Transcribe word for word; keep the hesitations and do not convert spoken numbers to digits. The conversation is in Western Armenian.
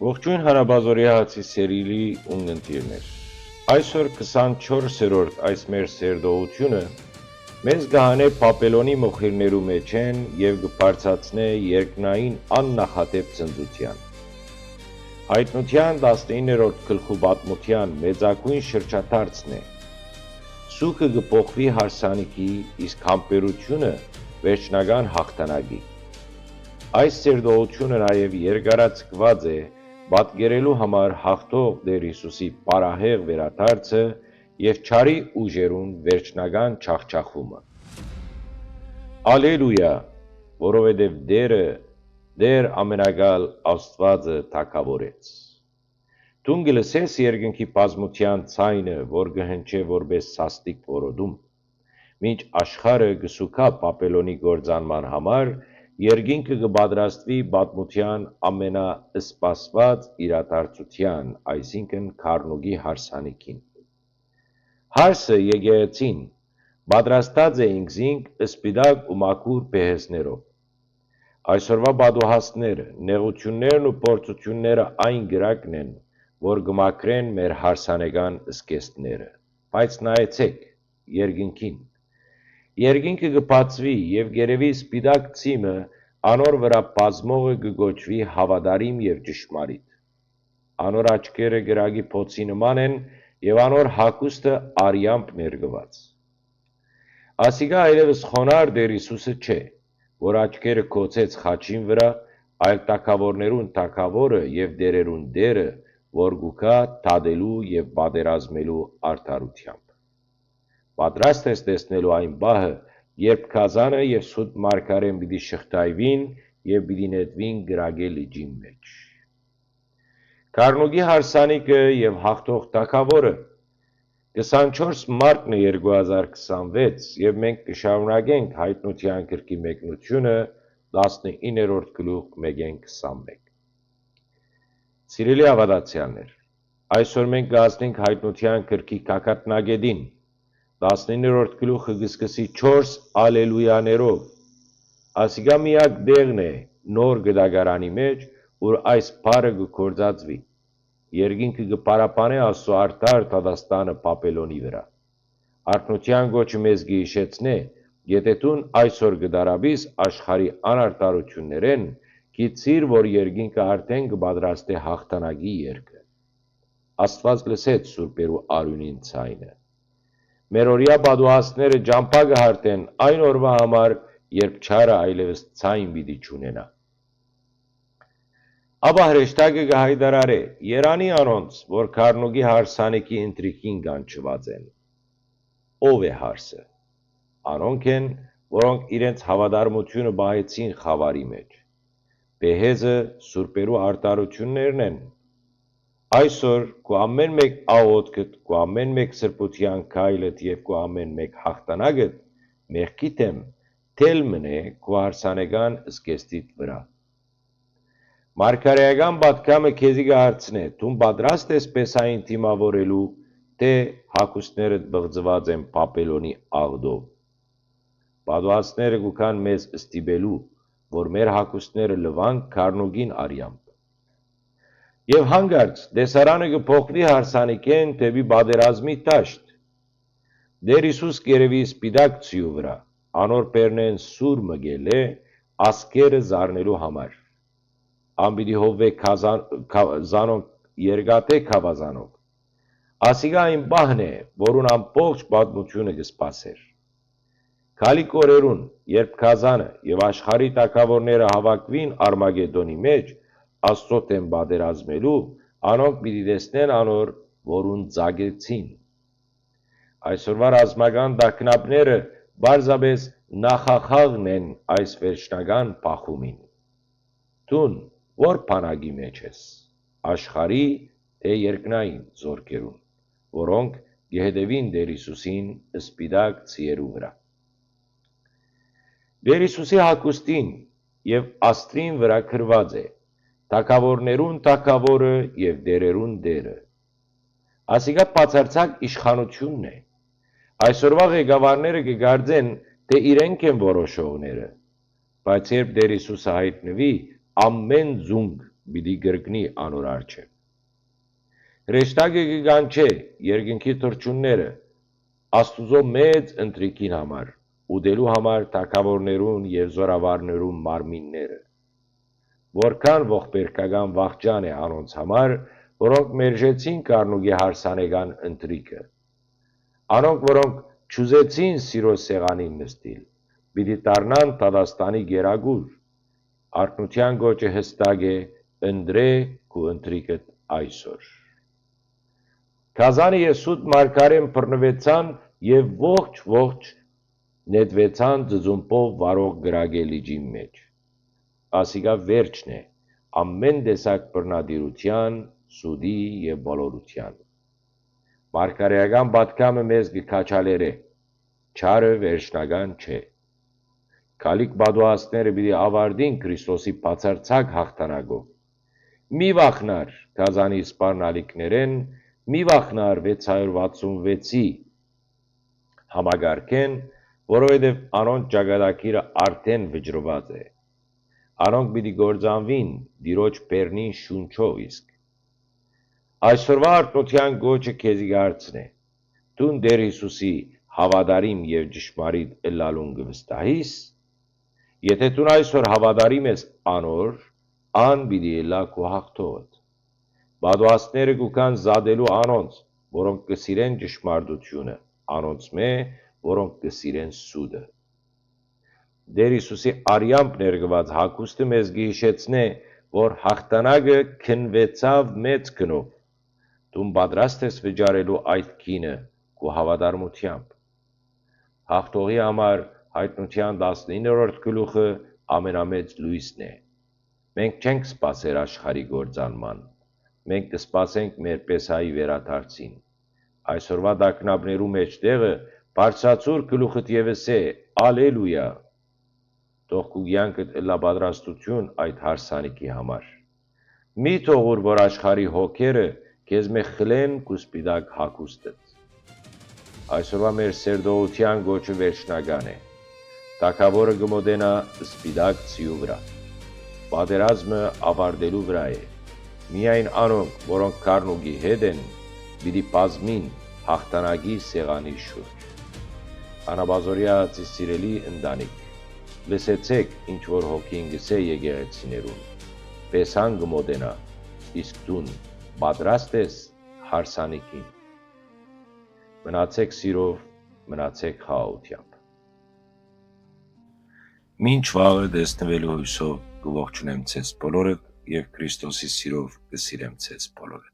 Ողջոյն, Հանապազօրեայ Հացի սիրելի ունգընտիրներ։ Այսօր քսանչորսերորդ այս մեր սերտողութիւնը մեզ կը հանէ Պապելոնի մոխիրներու մէջէն եւ կը բարձրացնէ երկնային աննախադէպ ցնծութեան։ Յայտնութեան տասնիններորդ գլխու պատմութեան մեծագոյն շրջադարձն է։ Սուգը կը փոխուի հարսանիքի, իսկ համբերութիւնը՝ վերջնական յաղթանակի։ Այս սերտողութիւնը նաեւ երկարաձգուած է պատկերելու համար յաղթող Տէր Յիսուսի պարահեղ վերադարձը եւ չարի ուժերուն վերջնական ջախջախումը։ Ալելույա, որովհետեւ Տէրը, Տէր ամենակալ Աստուածը թագաւորեց։ Դուն կը լսես երկնքի բազմութեան ձայնը, որ կը հնչէ որպէս սաստիկ որոտում։ Մինչ աշխարհը կը սուգայ Պապելոնի կործանման համար, երկինքը կը պատրաստուի պատմութեան ամենաըսպասուած իրադարձութեան, այսինքն՝ Քառնուկի հարսանիքին։ Հարսը, եկեղեցին, պատրաստած է ինքզինք սպիտակ ու մաքուր բեհեզներով։ Այսօրուայ պատուհասները, նեղութիւններն ու փորձութիւնները այն կրակն են, որ կը մաքրեն մեր հարսանեկան զգեստները։ Բայց նայեցէք երկինքին։ Երկինքը կը բացուի եւ կ'երեւի սպիտակ ցիմը, անոր վրայ բազմողը կը կոչուի հաւատարիմ եւ ճշմարիտ։ Անոր աչքերը կրակի բոցի նման են եւ անոր հագուստը արեամբ ներկուած։ Ասիկա այլեւս խոնարհ Տէր Յիսուսը չէ, որ աչքերը գոցեց խաչին վրայ, այլ թագաւորներուն թագաւորը եւ տէրերուն Տէրը, որ կու գայ դատելու եւ պատերազմելու արդարութեամբ։ Պատրաստ ես տեսնելու այն պահը, երբ գազանը եւ սուտ մարգարէն պիտի շղթայուին եւ պիտի նետուին կրակի լճին մէջ։ Քառնուկի հարսանիքը եւ յաղթող թագաւորը, քսանչորս մարտն է երկու հազար քսանվեց, եւ մենք կը շարունակենք Յայտնութեան գրքի մեկնութիւնը, տասնիններորդ գլուխ, մէկէն քսանմէկ։ Սիրելի հաւատացեալներ, այսօր մենք կհասնենք Յայտնութեան գրքի գագաթնակետին, տասնիններորդ գլուխը կը սկսի չորս ալելույաներով։ Ասիկա միակ տեղն է Նոր Կտակարանի մէջ, ուր այս բառը կը գործածուի։ Երկինքը կը փառաբանէ Աստուծոյ արդար դատաստանը Պապելոնի վրայ։ Արթնութեան կոչը մեզ կը յիշեցնէ, եթէ դուն այսօր կը դարապիս աշխարհի անարդարութիւններէն, գիտցիր, որ երկինքը արդէն կը պատրաստէ յաղթանակի երգը։ Աստուած լսեց սուրբերու արիւնին ձայնը։ Մերօրեայ պատուհասները ճամբայ կը հարթեն այն օրուայ համար, երբ չարը այլեւս ձայն պիտի չունենայ։ Ապա հրեշտակը կը յայտարարէ. «Երանի անոնց, որ Քառնուկի հարսանիքի ընթրիքին կանչուած են»։ Ո՞վ է հարսը։ Անոնք են, որոնք իրենց հաւատարմութիւնը պահեցին խաւարի մէջ։ Բեհեզը սուրբերու արդարութիւններն են։ Այսօր քու ամէն մէկ աղօթքդ, քու ամէն մէկ սրբութեան քայլդ եւ քու ամէն մէկ յաղթանակդ մեղքի դէմ թել մըն է քու հարսանեկան զգեստիդ վրայ։ Մարգարէական պատգամը քեզի կը հարցնէ. դուն պատրաստ ես Պեսային դիմաւորելու, թէ հագուստներդ բղծուած են Պապելոնի աղտով։ Պատուհասները կու գան մեզ ստիպելու, որ մեր հագուստները լուանք Քառնուկին արեամբ։ Եւ հանկարծ տեսարանը կը փոխուի հարսանիքէն դէպի պատերազմի դաշտ։ Տէր Յիսուս կ'երեւի սպիտակ ցիու վրայ, անոր բերնէն սուր մը կ'ելլէ, ազգերը զարնելու համար։ Ան պիտի հովուէ գազան-, գա-, զանոնք, երկաթէ գաւազանով։ Ասիկա այն պահն է, որուն ամբողջ պատմութիւնը կը սպասէր։ Գալիք օրերուն, երբ գազանը եւ աշխարհի թագաւորները հաւաքուին Արմագեդոնի մէջ, Աստծոյ դէմ պատերազմելու, անոնք պիտի տեսնեն անոր, որուն ծագեցին։ Այսօրուայ ռազմական տագնապները պարզապէս նախախաղն են այս վերջնական բախումին։ Դուն ո՞ր բանակի մէջ ես, աշխարհի թէ երկնային զօրքերուն, որոնք կը հետեւին Տէր Յիսուսին սպիտակ ցիերու վրայ։ Տէր Յիսուսի հագուստին եւ աստրին վրայ գրուած է. «Թագաւորներուն թագաւորը եւ տէրերուն Տէրը»։ Ասիկա բացարձակ իշխանութիւնն է։ Այսօրուայ ղեկավարները կը կարծեն, թէ իրենք են որոշողները, բայց երբ Տէր Յիսուսը յայտնուի, ամէն զունկ պիտի կրկնի անոր առջեւ։ Հրեշտակը կը կանչէ երկնքի թռչունները Աստուծոյ մեծ ընթրիքին համար, ուտելու համար թագաւորներուն եւ զօրավարներուն մարմինները։ Որքան ողբերգական վախճան է անոնց համար, որոնք մերժեցին Կարնուկի հարսանեկան ընթրիքը։ Անոնք, որոնք չուզեցին սիրոյ սեղանին նստիլ, պիտի դառնան դատաստանի կերակուր։ Արթնութեան կոչը յստակ է, ընտրէ քու ընթրիքդ այսօր։ Գազանի եւ սուտ մարգարէն բռնուեցան եւ ողջ-ողջ նետուեցան ծծումբով վարող կրակէ լիճին մէջ։ Ասիկա վերջն է ամէն տեսակ բռնատիրութեան, սուտի եւ բոլորութեան։ Մարգարէական պատգամը մեզ կը քաջալերէ, չարը վերջնական չէ։ Քալիք պատուհասները պիտի աւարտին Քրիստոսի բացարձակ յաղթանակով։ Մի վախնար Գազանի սպառնալիքներէն, մի վախնար վեց հարիւր վաթսուն վեցի համակարգէն, որովհետեւ անոնց ճակատագիրը արդէն վճռուած է։ Անոնք պիտի կործանուին Տիրոջ բերնին շունչով իսկ։ Այսօրվա արթնութեան կոչը քեզի կ'արցնէ. դուն Տէր Յիսուսի հաւատարիմ եւ ճշմարիտ ըլլալուն կը վստահի՞ս։ Եթէ դուն այսօր հաւատարիմ ես անոր, ան պիտի ըլլայ քու յաղթողդ։ Պատուհասները կու գան զատելու անոնց, որոնք կը սիրեն ճշմարտութիւնը, անոնցմէ, որոնք կը սիրեն սուտը։ Տէր Յիսուսի արեամբ ներկուած հագուստը մեզ կը յիշեցնէ, որ յաղթանակը քննուեցաւ մեծ գնով։ Դուն պատրաստ ես վճարելու այդ գինը քու հաւատարմութեամբ։ Յաղթողի համար Յայտնութեան տասնիններորդ գլուխը ամենամեծ լոյսն է։ Մենք չենք սպասեր աշխարհի կործանման։ Մենք կը սպասենք մեր Պեսայի վերադարձին։ Այսօրվա տագնապներու մէջտեղը բարձրացուր գլուխդ եւ ըսէ. «Ալելույա»։ Թող քու կեանքդ ըլլայ պատրաստութիւն այդ հարսանիքի համար։ Մի թողուր, որ աշխարհի հոգերը քեզմէ խլեն քու սպիտակ հագուստդ։ Այսօրվա մեր սերտողութեան կոչը վերջնական է։ Թագաւորը կը մօտենայ սպիտակ ձիու վրայ։ Պատերազմը աւարտելու վրայ է։ Միայն անոնք, որոնք Քարնուկի հետ են, պիտի բազմին յաղթանակի սեղանի շուրջ։ Անապազօրեայ, սիրելի ընտանիք, լսեցէք, ինչ որ հոգին կ'ըսէ եկեղեցիներուն. Պեսան կը մօտենայ, իսկ դուն պատրաստ ես հարսանիքին։ Մնացեք սիրով, մնացեք խաղաղութեամբ։ Մինչ վաղը տեսնուելու հոյսով կը ողջունեմ ձեզ բոլորը եւ Քրիստոսի սիրով կը սիրեմ ձեզ բոլորը։